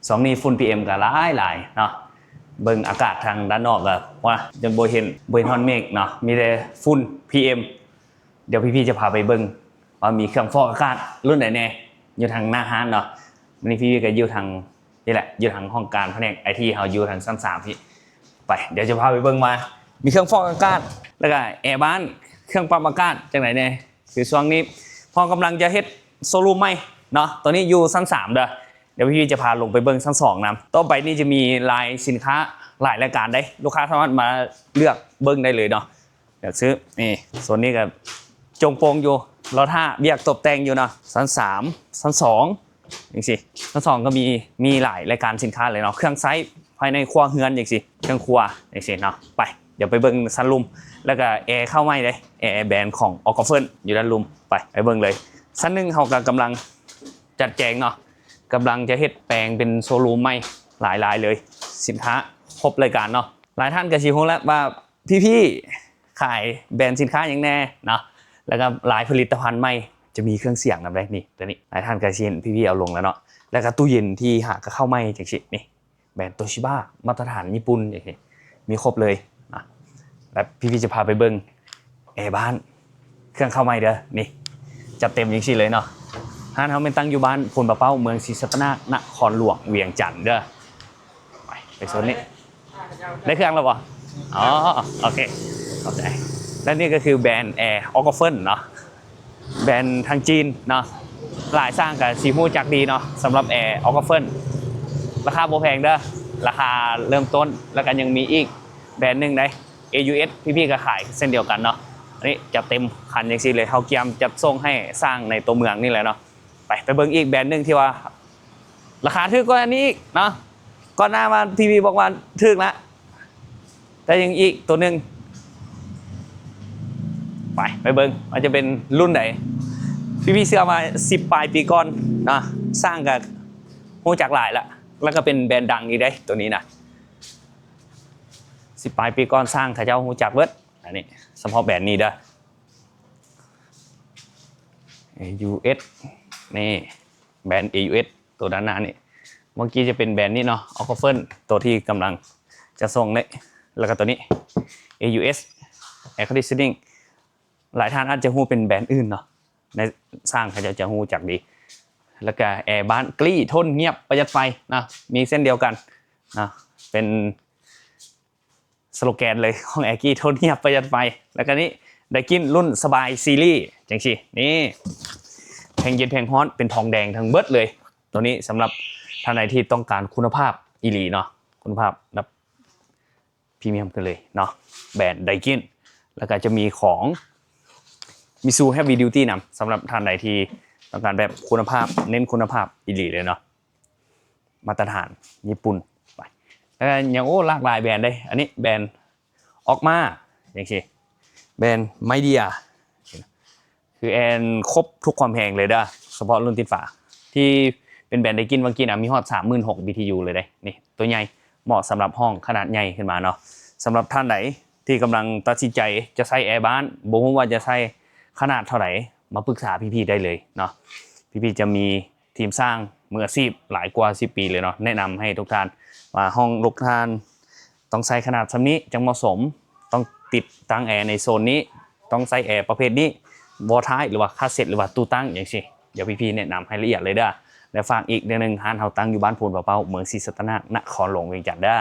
ຊ່ວງນີ້ຝຸ່ນ ພີເອັມ ກໍຫຼາຍໆເນາະ. ເບິ່ງອາກາດທາງດ້ານນອກກໍ ວ່າ ຈົນບໍ່ເຫັນ ບໍ່ເຫັນຮອດເມກເນາະ ມີແຕ່ຝຸ່ນ ພີເອັມ. ດຽວພີ່ໆຈະພາໄປເບິ່ງວ່າມີເຄື່ອງຟອກອາກາດລຸ້ນໃດແດ່ ຢູ່ທາງໜ້າຮ້ານເນາະ. ມື້ນີ້ພີ່ໆກໍຢູ່ທາງນີ້ແຫຼະ ຢູ່ທາງຫ້ອງການພະແນກໄອທີເຮົາ ຢູ່ທາງຊັ້ນສາມພີ້. ໄປ ດຽວຈະພາໄປເບິ່ງວ່າມີເຄື່ອງຟອກອາກາດ ແລ້ວກໍແອບ້ານ ເຄື່ອງປັບອາກາດຈັ່ງໃດແດ່. ຄືຊ່ວງນີ້ເຮົາກຳລັງຈະເຮັດໂຊຣູມໃໝ່ເນາະ ໂຕນີ້ຢູ່ຊັ້ນສາມເດີ. ດຽວພີ່ໆຈະພາລົງໄປເບິ່ງຊັ້ນສອງນຳ. ຕໍ່ໄປນີ້ຈະມີລາຍສິນຄ້າຫຼາຍລາຍການເດ້ ລູກຄ້າສາມາດມາເລືອກເບິ່ງໄດ້ເລີຍເນາະ. ຢາກຊື້ ນີ້ ໂຊນນີ້ກໍໂຈງໂປ່ງຢູ່ ລໍຖ້າວຽກຕົບແຕ່ງຢູ່ເນາະ. ຊັ້ນສາມ ຊັ້ນສອງ ຈັ່ງຊີ້ ຊັ້ນສອງກໍມີ ມີຫຼາຍລາຍການສິນຄ້າເລີຍເນາະ ເຄື່ອງໃຊ້ພາຍໃນຄົວເຮືອນຈັ່ງຊີ້ ເຄື່ອງຄົວຈັ່ງຊີ້ເນາະ. ໄປ ດຽວໄປເບິ່ງຊັ້ນລຸ່ມ ແລ້ວກໍແອເຂົ້າໃໝ່ເດ້ ແອແບຣນຂອງ Ogofen ຢູ່ດ້ານລຸ່ມ. ໄປ ໄປເບິ່ງເລີຍ. ຊັ້ນໜຶ່ງເຮົາກໍກຳລັງຈັດແຈງເນາະ ກຳລັງຈະເຮັດແປງເປັນໂຊຣູມໃໝ່ ຫຼາຍໆເລີຍ ສິນຄ້າຄົບລາຍການເນາະ. ຫຼາຍທ່ານກໍຊິຮູ້ແລ້ວວ່າ ພີ່ໆຂາຍແບຣນສິນຄ້າຫຍັງແດ່ເນາະ ແລ້ວກໍລາຍຜະລິດຕະພັນໃໝ່ ຈະມີເຄື່ອງສຽງນຳໄດ້ ນີ້ ໂຕນີ້ ຫຼາຍທ່ານກໍຊິເຫັນພີ່ໆເອົາລົງແລ້ວເນາະ. ແລ້ວກໍຕູ້ເຢັນທີ່ຫາກໍເຂົ້າໃໝ່ຈັ່ງຊີ້ ນີ້ ແບຣນ Toshiba ມາດຕະຖານຍີ່ປຸ່ນຈັ່ງຊີ້ ມີຄົບເລີຍນະ. ແລ້ວພີ່ໆຈະພາໄປເບິ່ງແອບ້ານ ເຄື່ອງເຂົ້າໃໝ່ເດີ ນີ້ ຈັດເຕັມຈັ່ງຊີ້ເລີຍເນາະ. ຮ້ານເຮົາແມ່ນຕັ້ງຢູ່ບ້ານໂພນປາເປົ້າ ເມືອງສີສັດຕະນາກ ນະຄອນຫຼວງວຽງຈັນເດີ. ໄປ ໄປໂຊນນີ້ ໄດ້ເຄື່ອງແລ້ວບໍ່? ອໍ ໂອເຄ ຂອບໃຈ. ແລະນີ້ກໍຄືແບຣນແອ Ogofen ເນາະ ແບຣນທາງຈີນເນາະ. ຫຼາຍຊ່າງກໍຊິຮູ້ຈັກດີເນາະ ສຳລັບແອ Ogofen ລາຄາບໍ່ແພງເດີ ລາຄາເລີ່ມຕົ້ນ. ແລ້ວກໍຍັງມີອີກແບຣນໜຶ່ງເດ້ ເອຢູເອັສ ພີ່ໆກໍຂາຍເຊັ່ນດຽວກັນເນາະ. ອັນນີ້ຈັດເຕັມຄັນຈັ່ງຊີ້ເລີຍ ເຮົາກຽມຈັດສົ່ງໃຫ້ຊ່າງໃນຕົວເມືອງນີ້ແຫຼະເນາະ. ໄປ ໄປເບິ່ງອີກແບຣນໜຶ່ງທີ່ວ່າລາຄາຖືກກວ່າອັນນີ້ອີກເນາະ. ກ່ອນໜ້າມາ ພີພີບອກວ່າຖືກລະ ແຕ່ຍັງອີກໂຕໜຶ່ງ. ໄປ ໄປເບິ່ງວ່າຈະເປັນລຸ້ນໃດ. ພີພີເຊື່ອວ່າສິບປາຍປີກ່ອນເນາະ ຊ່າງກໍຮູ້ຈັກຫຼາຍລະ ແລ້ວກໍເປັນແບຣນດັງອີກເດ້ ໂຕນີ້ນະ. ສິບປາຍປີກ່ອນ ຊ່າງເຂົາເຈົ້າຮູ້ຈັກເບິດ. ອັນນີ້ສະເພາະແບຣນນີ້ເດີ ເອຢູເອັສ ນີ້ ແບຣນ ເອຢູເອັສ ໂຕດ້ານໜ້ານີ້. ເມື່ອກີ້ຈະເປັນແບຣນນີ້ເນາະ Ogofen ໂຕທີ່ກຳລັງຈະສົ່ງເລີຍ. ແລ້ວກໍໂຕນີ້ ເອຢູເອັສ Air Conditioning ຫຼາຍທ່ານອາດຈະຮູ້ເປັນແບຣນອື່ນເນາະ ໃນຊ່າງເຂົາເຈົ້າຈະຮູ້ຈັກດີ. ແລ້ວກໍແອບ້ານ Clean ທົນ ງຽບ ປະຢັດໄຟເນາະ ມີເຊັ່ນດຽວກັນເນາະ ເປັນ ສະໂລແກນເລີຍຂອງ Air Clean ທົນ ງຽບ ປະຢັດໄຟ. ແລ້ວກໍນີ້ Daikin ລຸ້ນສະບາຍຊີຣີຈັ່ງຊີ້ ນີ້ ແຜງເຢັນແຜງຮ້ອນເປັນທອງແດງທັງເບິດເລີຍ. ໂຕນີ້ສຳລັບທ່ານໃດທີ່ຕ້ອງການຄຸນນະພາບອີ່ຫຼີເນາະ ຄຸນນະພາບລະດັບພຣີມຽມກັນເລີຍເນາະ ແບຣນ Daikin. ແລ້ວກໍຈະມີຂອງ Mitsu Heavy Duty ນຳ ສຳລັບທ່ານໃດທີ່ຕ້ອງການແບບຄຸນນະພາບ ເນັ້ນຄຸນນະພາບອີ່ຫຼີເລີຍເນາະ ມາດຕະຖານຍີ່ປຸ່ນ. ໄປ ແລ້ວກໍຍັງ ໂອ້ ຫຼາກຫຼາຍແບຣນເດ້. ອັນນີ້ແບຣນ Okma ຈັ່ງຊີ້ ແບຣນ My Dear ຄືແອນຄົບທຸກຄວາມແຮງເລີຍເດີ ສະເພາະລຸ້ນຕິດຝາ ທີ່ເປັນແບຣນ Daikin ວ່າກີ້ນະ ມີຮອດສາມໝື່ນຫົກ ບີທີຢູ ເລີຍເດ້. ນີ້ ຕົວໃຫຍ່ ເໝາະສຳລັບຫ້ອງຂະໜາດໃຫຍ່ຂຶ້ນມາເນາະ. ສຳລັບທ່ານໃດທີ່ກຳລັງຕັດສິນໃຈຈະໃຊ້ແອບ້ານ ບໍ່ຮູ້ວ່າຈະໃຊ້ຂະໜາດເທົ່າໃດ ມາປຶກສາພີ່ໆໄດ້ເລີຍເນາະ. ພີ່ໆຈະມີທີມຊ່າງມືອາຊີບຫຼາຍກວ່າສິບປີເລີຍເນາະ ແນະນຳໃຫ້ທຸກທ່ານວ່າຫ້ອງລູກທ່ານຕ້ອງໃຊ້ຂະໜາດສ່ຳນີ້ຈັ່ງເໝາະສົມ ຕ້ອງຕິດຕັ້ງແອໃນໂຊນນີ້ ຕ້ອງໃຊ້ແອປະເພດນີ້ ວໍທ້າຍ ຫຼືວ່າຄາເຊັດ ຫຼືວ່າຕູ້ຕັ້ງຈັ່ງຊີ້. ດຽວພີ່ໆແນະນຳໃຫ້ລະອຽດເລີຍເດີ. ແລະຝາກອີກເທື່ອໜຶ່ງ ຮ້ານເຮົາຕັ້ງຢູ່ບ້ານໂພນປາເປົ້າ ເມືອງສີສັດຕະນາກ ນະຄອນຫຼວງວຽງຈັນເດີ.